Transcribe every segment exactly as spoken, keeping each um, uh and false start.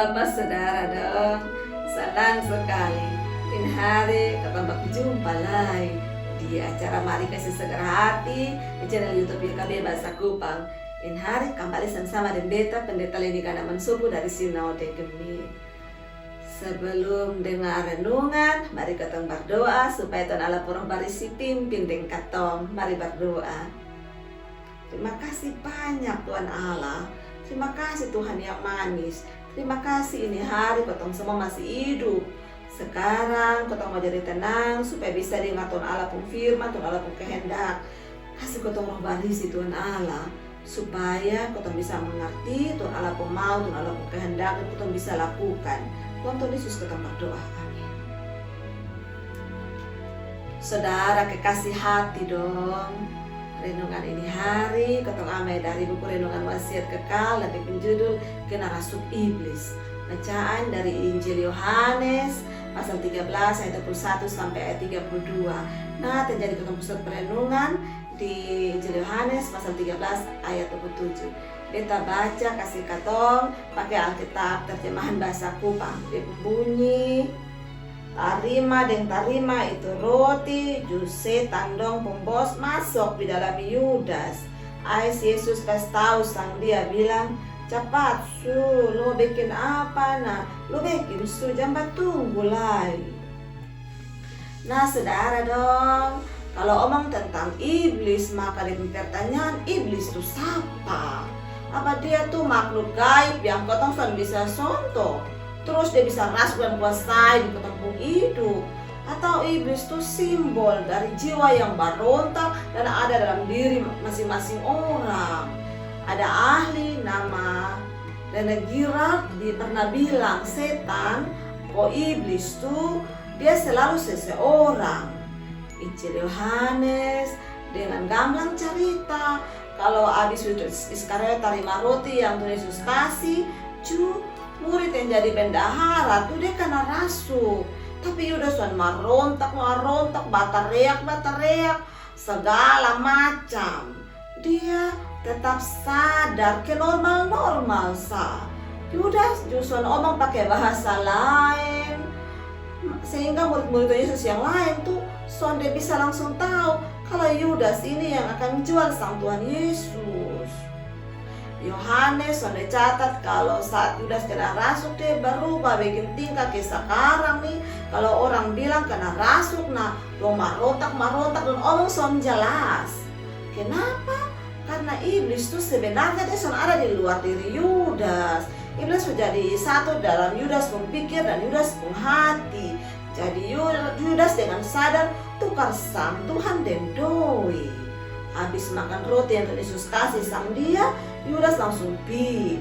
Bapak saudara dong, senang sekali. Ini hari katong baku jumpa lai di acara Mari Kasi Segar Hati di channel YouTube Y K B Bahasa Kupang. Ini hari kambali sama-sama deng beta Pendeta Leni Ganaman Subu dari Sinode Gemi. Sebelum dengar renungan, mari katong berdoa supaya Tuhan Allah pung Roh Barisi pimpin deng katong. Mari berdoa. Terima kasih banyak Tuhan Allah. Terima kasih Tuhan yang manis. Terima kasih ini hari katong semua masih hidup. Sekarang katong mau jadi tenang supaya bisa dengar Tuhan Allah pung firman, Tuhan Allah pung kehendak. Kasih katong Roh Barisi Tuhan Allah supaya katong bisa mengerti Tuhan Allah pung mau, Tuhan Allah pung kehendak, dan katong bisa lakukan. Tuhan, Tuhan Yesus katong berdoa. Amin. Saudara kekasih hati dong, renungan ini hari katong ambil dari buku Renungan Wasiat Kekal dan dia pung judul Kena Rasuk Iblis. Bacaan dari Injil Yohanes pasal tiga belas ayat dua puluh satu sampai ayat tiga puluh dua. Nah, yang jadi katong pusat perenungan di Injil Yohanes pasal tiga belas ayat dua puluh tujuh. Beta baca kasi katong pake Alkitab terjemahan bahasa Kupang. Dia pung bunyi, tarima deng tarima itu roti, ju setan dong pung bos masok di dalam Yudas. Ais Yesus kas tau sang dia bilang, "Capat su, lu bikin apa na? Lu bikin su, jang batunggu lai." Nah, saudara dong, kalo omong tentang iblis, maka dia pung pertanyaan, iblis tu sapa? Apa dia tu makhluk gaib yang katong son bisa sonto? Trus dia bisa rasuk dan kuasai di katong pung hidup? Atau iblis tu simbol dari jiwa yang barontak dan ada dalam diri masing-masing orang? Ada ahli nama Rene Girard di pernah bilang, setan ko iblis tu dia selalu seseorang. Injil Yohanes dengan gamblang carita kalo abis Yudas Iskariot tarima roti yang Tuhan Yesus kasi, ju murid yang jadi bendahara tu dia kana rasuk. Tapi Yudas son marontak, marontak, batareak, batareak, segala macam. Dia tetap sadar ke normal-normal sa. Yudas ju son omong pake bahasa laen. Sehingga murid-murid Tuhan Yesus yang laen tu sonde bisa langsung tau kalo Yudas ini yang akan jual sang Tuhan Yesus. Yohanes sonde catat kalo saat Yudas kena rasuk dia barubah bikin tingkah ke sakarang ni. Kalo orang bilang kena rasuk na dong marontak-marontak dan omong son jelas. Kenapa? Karna iblis tu sebenarnya dia son ada di luar diri Yudas. Iblis su jadi satu dalam Yudas pung pikir dan Yudas pung hati. Jadi Yu-, Yudas dengan sadar tukar sang Tuhan deng doi. Abis makan roti yang Tuhan Yesus kasi sang dia, Yudas langsung pi.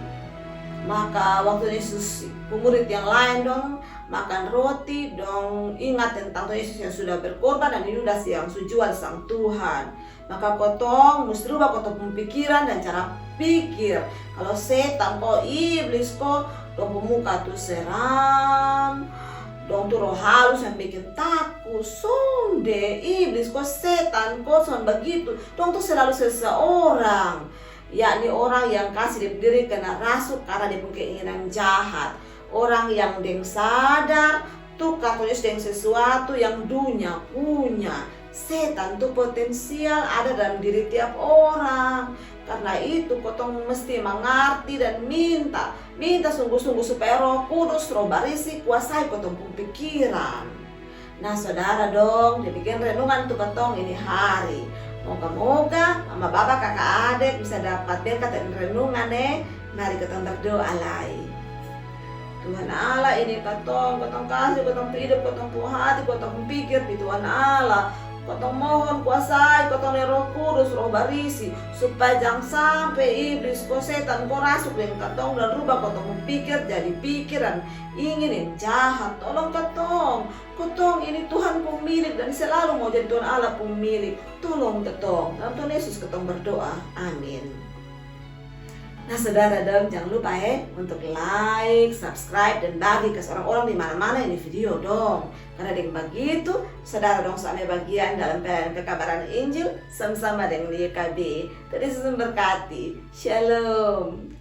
Maka waktu Yesus pung murid yang laen dong makan roti, dong ingat tentang Tuhan Yesus yang sudah berkorban dan Yudas yang su jual sang Tuhan. Maka kotong musti rubah kotong pung pikiran dan cara pikir. Kalo setan ko, iblis ko, dong pung muka tu seram, dong tu roh halus yang bikin taku. Sonde, iblis ko, setan ko son bagitu. Dong tu selalu seseorang, yakni orang yang kasi dia pung diri kena rasuk karna dia pung keinginan jahat. Orang yang deng sadar tukar Tuhan Yesus deng sesuatu yang dunia punya. Setan tu potensial ada dalam diri tiap orang. Karna itu kotong mesti mangarti dan minta, minta sungguh-sungguh supaya Roh Kudus, Roh Barisi kuasai kotong pung pikiran. Nah, saudara dong, demikian renungan untuk katong ini hari. Moga-moga mama, bapa, kaka, adek bisa dapat berkat dari renungan e. Mari katong berdoa lai. Tuhan Allah, ini katong, katong kasi katong pung hidup, katong pung hati, katong pung pikir di Tuhan Allah. Katong mohon kuasai katong deng Roh Kudus, Roh Barisi, supaya jang sampe iblis ko, setan ko rasuk deng katong dan rubah katong pung pikir jadi pikiran ingin yang jahat. Tolong katong. Katong ini Tuhan pung milik dan selalu mau jadi Tuhan Allah pung milik. Tolong katong. Dalam Tuhan Yesus katong berdoa. Amin. Nah, saudara dong, jangan lupa e untuk like, subscribe, dan bagi ke orang-orang di mana-mana ini video dong. Karna deng bagitu saudara dong su ambil bagian dalam pelayanan pekabaran Injil sama-sama deng Y K B. Tuhan Yesus memberkati. Shalom.